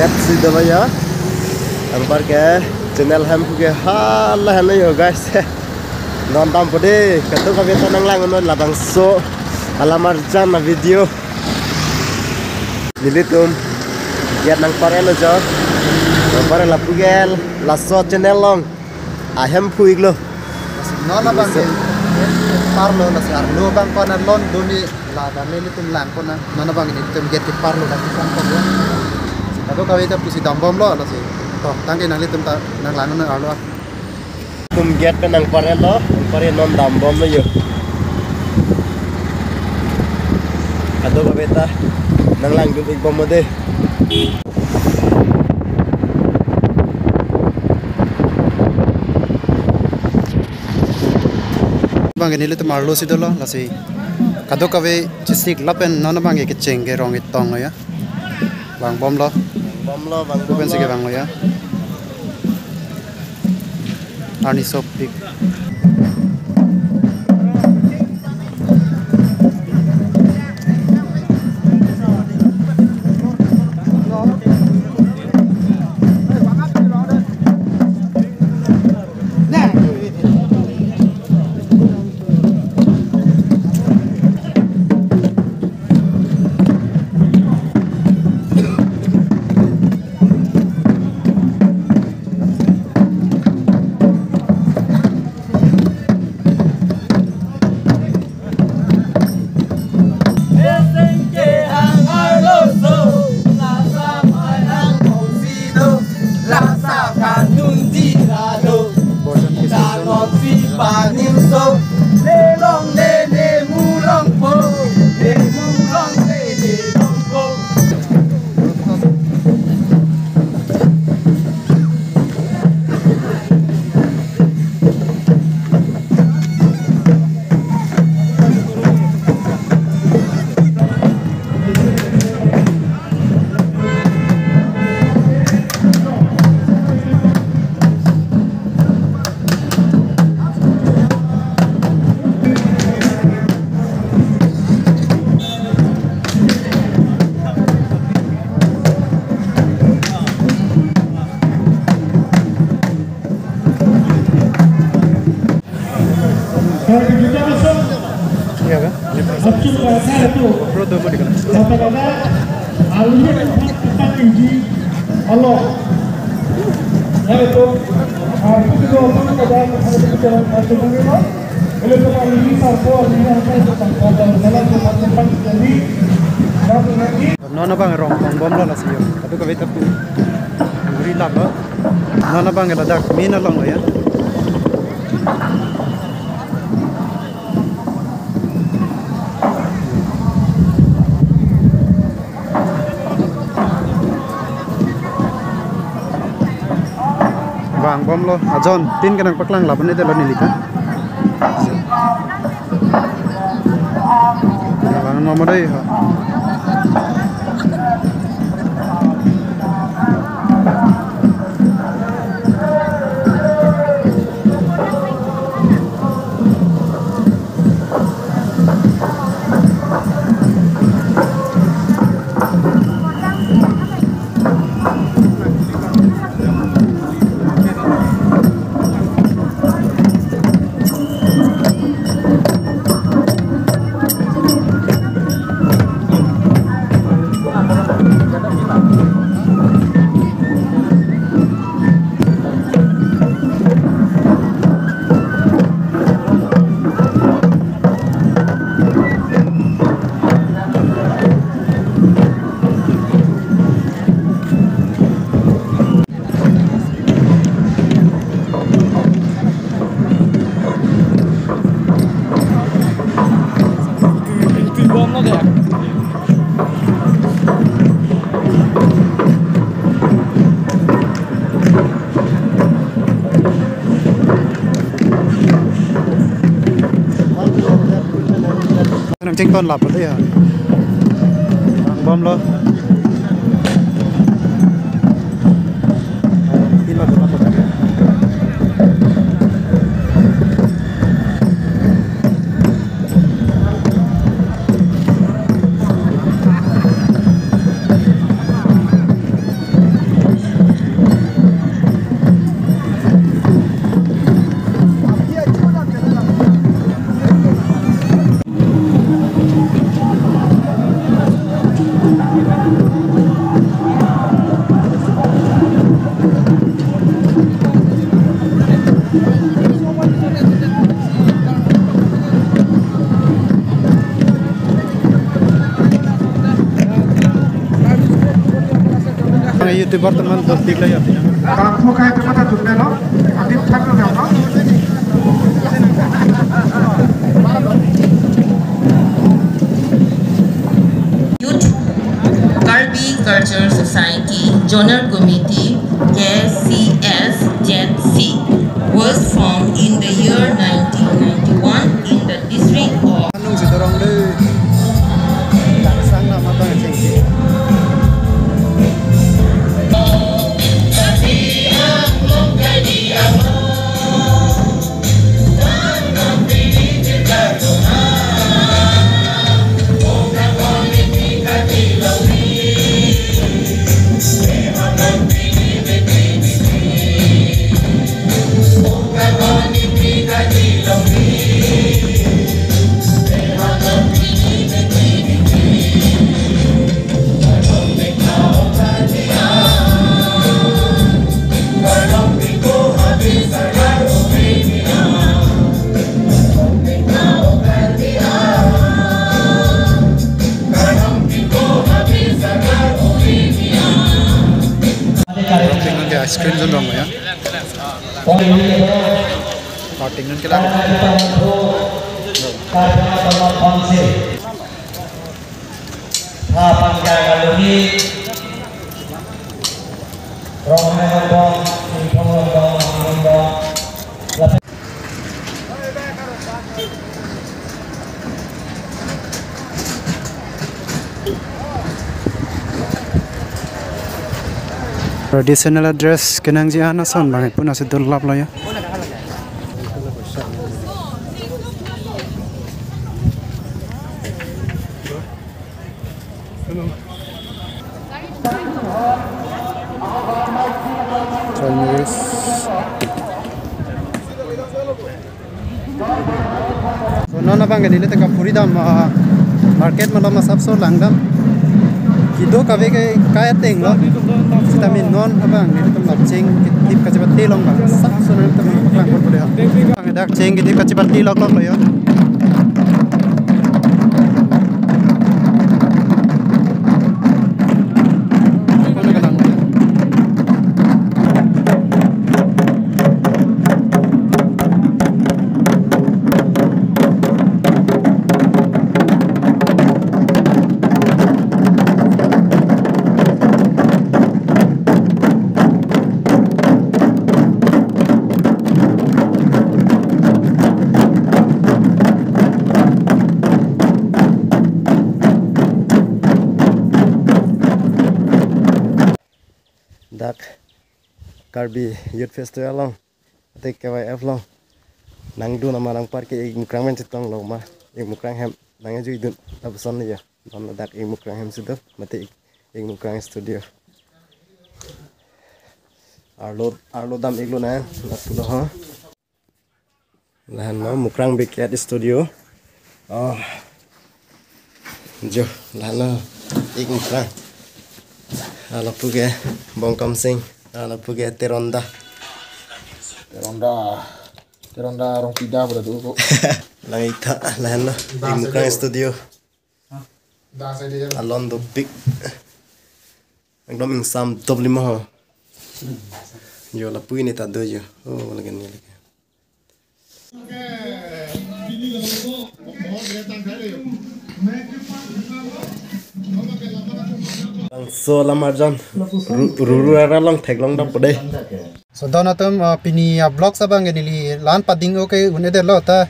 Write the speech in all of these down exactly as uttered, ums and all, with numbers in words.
Si do ba ya. Anpar ke channel Hemphu ke hala henlo yo guys. Non dampo dei, kadokave ta nanglang-un non labangso alam arjan a-video. Nelitum gate nangpar-etlo jo. Nangpar-et lapu ke laso channel along ahem phu-iklo. Lasi non abang ke parlo, lasi arlo abang ko-an alon doni, la abang nelitum lang ko-an, non abang nelitum gate keparlo, lasi sang ko-an. Kadokave ta pusi dambomlo, lasi to tangke nanglitum ta nanglang-un non arlo. Tum gate pen nangpar-etlo, nangpar-et non dambomlo yo. Kadokave ta nanglangdun-ikbomlo dei. Abang ke nelitum arlo si dolo, lasi kadokave chesik lapen non abang ke kecheng ke rong-et tonglo ya. Vangbomlo. Vangbomlo, vangbomlo. Open si ke vanglo ya. Arni sopik. Iya, kan? Pro tuh, mau dikasih. Non abang rong tongbomlo lasi yo. Kadokave ta pu. Guri lap lo. Non abang ke ladak main along lo ya. Vangbomlo, ajon tin ke nangpaklang lapen-et lo neli ta. Vang nomor dei ho. Nangchingthon lap lo ya. Vangbomlo. Iti bortoman dos dik la ya. Kalam phu kai tema ta tunde lo. Adim thak lo ya, no? Youth Karbi Cultural Society Zonal Committee, K C S Z C, was formed in the year nineteen ninety-one in the district of Anung si dorong le. Sang nama bang chengki. Tingnan ke ice cream zone rong ya. Oh, tingnan ke lang. Traditional dress kenangji an ason bang puna si dol lap lo ya. Chinese. So, non abang ke neli tangka puri dam, ah, market malom asapso langdam. Kedo kave ke kai ateng lo. Sitame non abang nelitum lapcheng ketip kachepate along bang asapso nelitum lang pon pule ha. Bang dak cheng ketip kachepate lok lok lo yo. Dak Karbi Youth Festival along, ate K Y F along nangdun amat nangpar ke ik mukrang pen chetong lo ma, ik mukrang hem nangjuidun lapuson ya. Non dak ik mukrang hem si do, mate ik, ik mukrang studio. Arlo, arlo dam ik lo na, lapu lo ha. Lahenlo Mukrang Big Cat Studio. Oh. Jo, lahenlo ik mukrang. Lapu ke Bongkam Singh, lapu ke Teronda. Teronda, Teronda Rongpida pada dulu kok. Lang ik ta, lahenlo ik mukrang studio. Alon dopik. Ekdom ingsam dop lima ho. Jo, lapu ini ta do jo. Oh, lagi ni lagi. Bangso lam arjan. Ru-, ruru ara long theklong dam pode. So don atum, ah, pini a-vlogs abang ke neli la-an pading-o ke un-edetlo ta.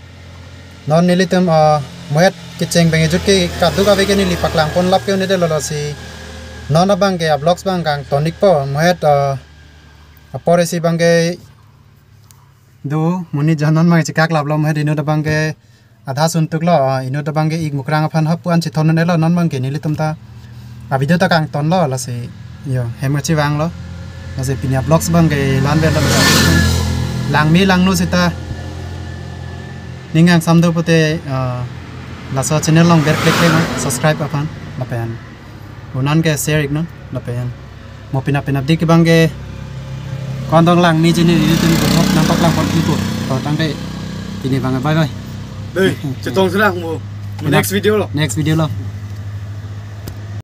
Non nelitum, ah, mohet kecheng pen kejut ke kadokave ke neli paklang pon lap ke un-edetlo, lasi non abang ke a-vlogs abang kangton ikpo. Mohet, ah, apor isi abang ke do monit jan non abang chekak laplo, mohet inut abang ke adha suntuk lo, ah, inut abang ke ik mukrang aphan hapu an chethon un-elo, non abang ke nelitum ta a-video ta kangton lo, lasi jo hem kachevang lo, lasi pini a-vlogs abang ke la-an vet lo, lasi langme langno seta ning kangsam do pute, ah, laso channel along ber klik klik non, subscribe aphan lapen un-an ke share ik non lapen mo pina pina dik abang ke kon dong langme chini ilitum ko nangpaklang pon ikpo. To tangte pini abang bye bye. Dei, chetong serang mo. Pina next video lo. Next video lo.